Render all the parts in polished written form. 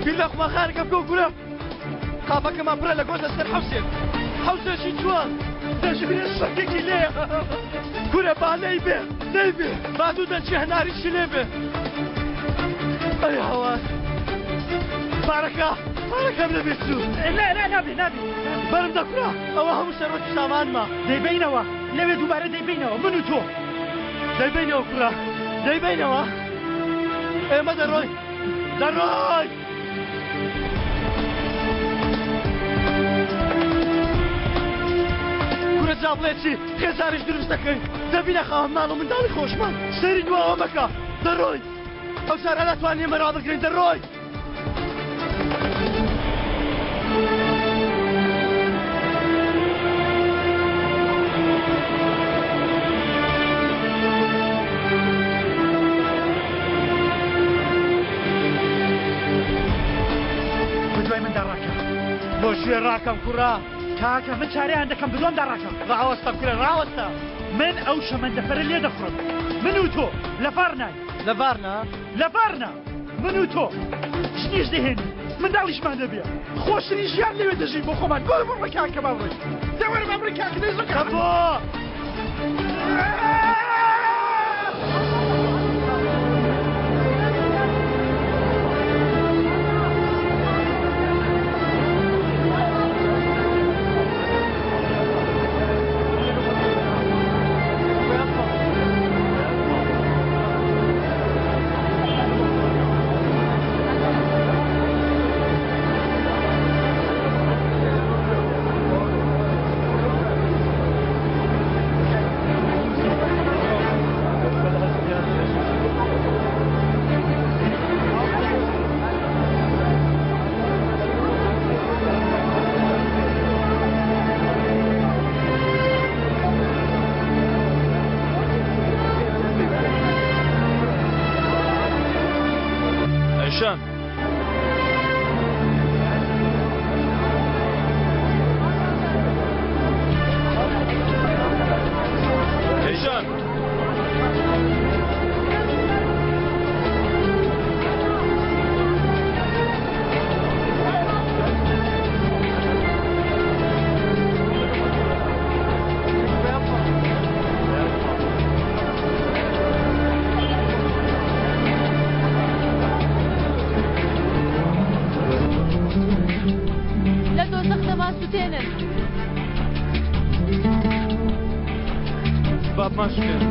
بیر لە قومارخانەکە بکەوە کورە. قاپەکەمان پڕە لە گۆشت لەسەر حەوسێک. حەوسێکی جوان. دەژمێ سەگێکی لێیە. کورە با لێی بێ، لێی بێ. با دوو دەنکی هەناریشی لێ بێ. ئەی هاوار. پارەکە، پارەکەم لەبیر چوو. نا، نا، نابێ، نابێ. بەرم دە کورە، ئەوە هەموو سەروەت و سامانمە. دەیبەینەوە، لەوێ دووبارە دەیبەینەوە، من و تۆ. دەیبەینەوە کوڕە، دەیبەینەوە. ئێمە دەڕۆین، دەڕۆین. کورە جا بڵێ چی، خێزانیش دروست دەکەین، دەبینە خاوەن ماڵ و منداڵی خۆشمان. سەیری دواوە مەکە، دەڕۆین. ئەو جارە ناتوانین ئێمە ڕابگرین، دەڕۆین. بەدوای مندا ڕاکە. بۆ کوێ ڕاکەم کوڕە؟ کاکە من چارەیان دەکەم بەدوامدا ڕاکە. ڕاوەستە کورە ڕاوەستە. من ئەو شەمەندەفەرە لێ دەخوڕم. من و تۆ لە ڤارناین. لە ڤارنا؟ لە ڤارنا. من و تۆ ژنیش دەهێنین منداڵیشمان دەبێ خۆشترین ژیان لەوێ دەژین بۆ خۆمان بۆ بڕۆ کاکە با بڕۆین دەوەرە با بڕۆین کاکە دەی زۆر کەپۆ. Ayşen. Eyşan. لە دۆزەخ دەمانسوتێنن. با بمانسوتێنن.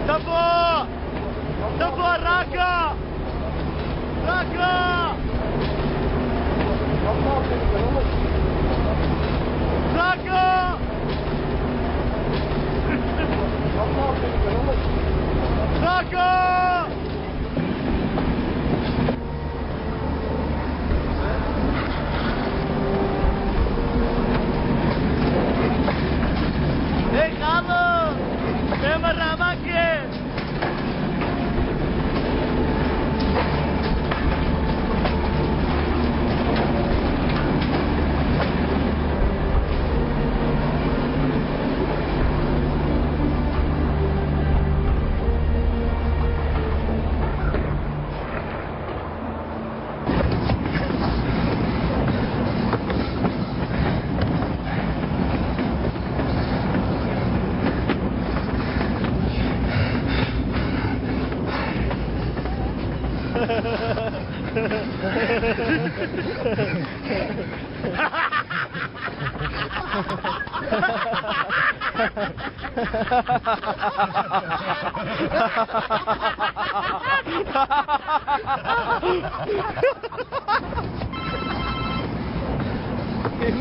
دەبۆ دەبۆ ڕاکە ڕاکە ڕاکە ڕاکە ئەی خاڵۆ ئێمە ڕامان کرد.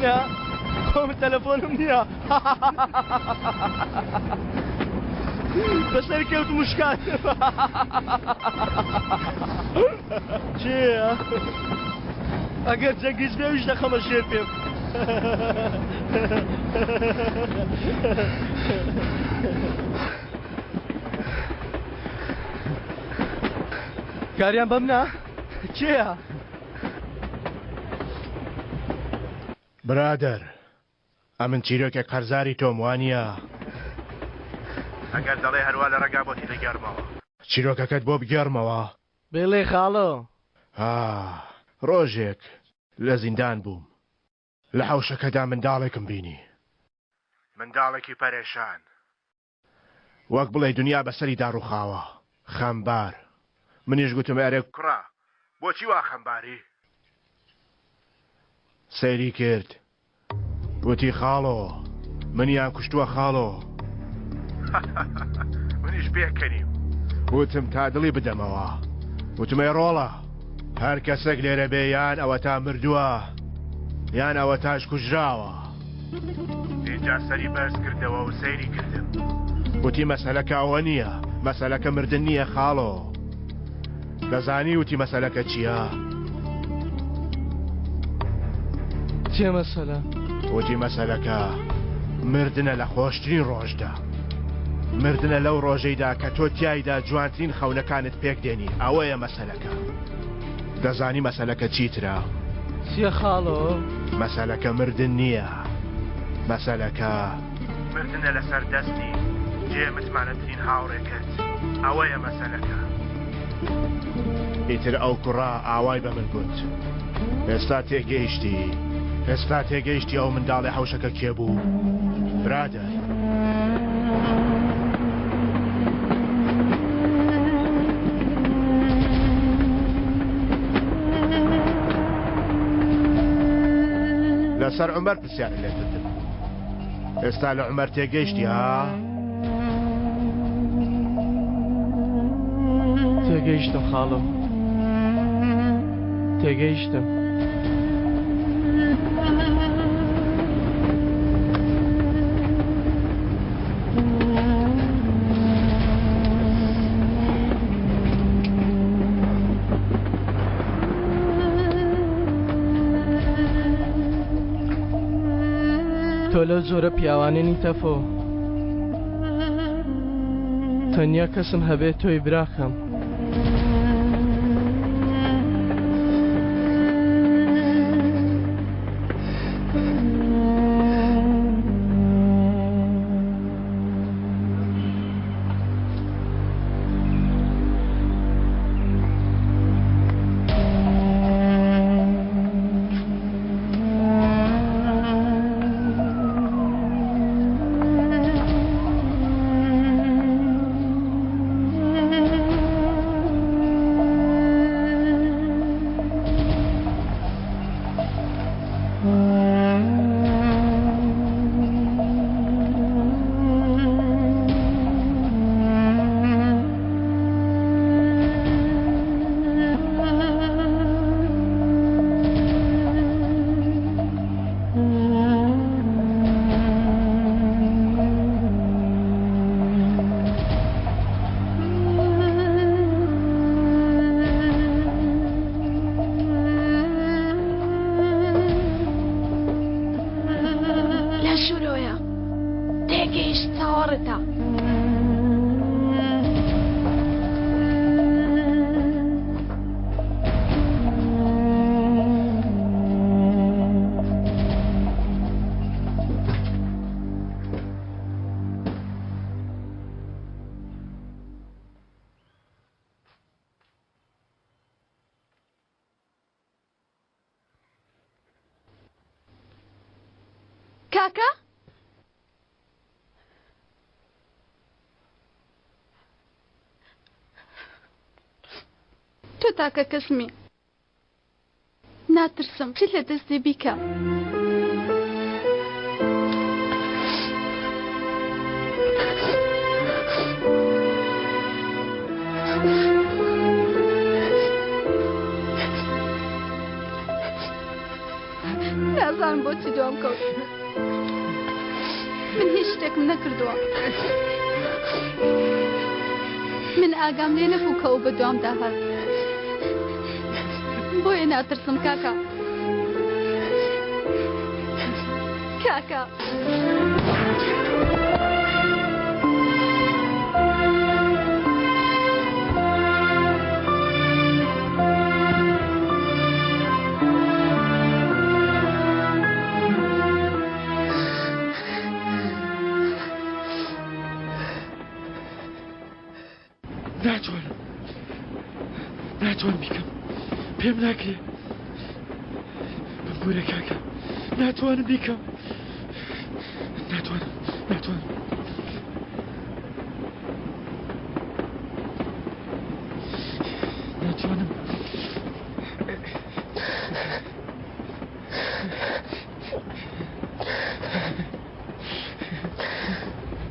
نا خۆم تەلەفۆنم نییە بەسەر کەوت مشکات چییە؟ ئەگەر جەنگیش بێ ئەویش دەخەمە ژێر پێم. کاریان بەم نا کێیە؟ برادەر ئەمن چیرۆکێک قەرزاری تۆم وانیە؟ ئەگەر دەڵێ هەروا لە ڕێگا بۆتی دەگێڕمەوە. چیرۆکەکەت بۆ بگێڕمەوە؟ بڵێ خاڵۆ. ها ڕۆژێک لە زیندان بووم لە حەوشەکەدا منداڵێکم بینی. منداڵێکی پەرێشان وەک بڵێی دنیا بەسەریدا ڕووخاوە، خەمبار. منیش گوتم ئەرێ کوڕە بۆچی وا خەمباری؟ سەیری کرد وتی خاڵۆ منیان کوشتووە خاڵۆ. منیش پێکەنیم وتم تا دڵی بدەمەوە وتم ئەی ڕۆڵە هەر کەسێک لێرە بێ یان ئەوەتا مردووە یان ئەوەتاش کوژراوە. ئینجا سەری بەرز کردەوە و سەیری کردم وتی مەسەلەکە ئەوە نییە مەسەلەکە مردن نییە خاڵۆ دەزانی وتی مەسەلەکە چییە؟ چیە مەسەلە؟ وتی مەسەلەکە مردنە لە خۆشترین ڕۆژدا مردنە لەو ڕۆژەیدا کە تۆ تیایدا جوانترین خەونەکانت پێک دێنی ئەوەیە مەسەلەکە دەزانی مەسەلەکە چیترە؟ چیە خاڵۆ؟ مەسەلەکە مردن نییە مەسەلەکە مردنە لەسەر دەستی جێ متمانەترین هاوڕێکەت ئەوەیە مەسەلەکە. ئیتر ئەو کوڕە ئاوای بە من گوت ئێستا تێگەیشتی ئێستا تێگەیشتی ئەو منداڵی حەوشەکە کێ بوو برادەر. لەسەر عومەر پرسیارت لێ کردم ئێستا لە عومەر تێگەیشتی ها؟ تێگەیشتم خاڵم تێگەیشتم. تۆ لەو جۆرە پیاوانە نی تەفۆ تەنیا کەسم هەبێت تۆی براکەم. لە ژوورەوەیە تێگەیشت چاوەڕێتە. کاکە؟ تۆ تاکە کەسمی ناترسم چی لە دەستی بیکە. بۆچی دوام کەوت. من هیچ شتێکم نەکردووە. من ئاگام لێ نەبوو کە ئەو بە دوامدا هات. بۆیە ناترسم کاکە. کاکە. ناتوانم ناتوانم بیکەم پێم ناکرێ بمبورە کاکە ناتوانم بیکەم ناتوانم ناتوانم ناتوانم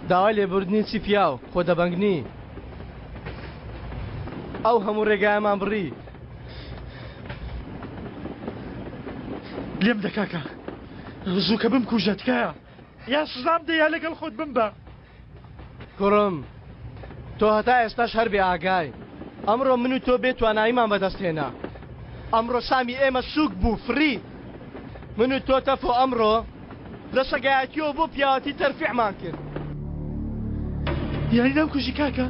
داوای لێبوردنی چی پیاو خۆ دەبەنگ نی ئەو هەموو ڕێگایەمان بڕی. لێم دە کاکە زووکە بمکوژە تکایە یا سزام دە یا لەگەڵ خۆت بمبە. کوڕم تۆ هەتا ئێستاش هەر بێ ئاگای ئەمڕۆ من و تۆ بێ تواناییمان بەدەست هێنا ئەمڕۆ سامی ئێمە سووک بوو فڕی من و تۆ تەفۆ ئەمڕۆ لە سەگایەتیەوە بۆ پیاوەتی تەرفیعمان کرد. یانی نامکوژی کاکە؟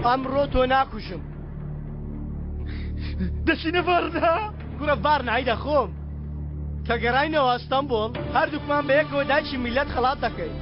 ئەمڕۆ تۆ ناکوژم. دەچینە ڤارنا؟ کوڕە ڤارنای دەخۆم. کە گەڕاینەوە ئەستەمبوڵ هەردووکمان بەیەکەوە دایکی میللەت خەڵات دەکەین.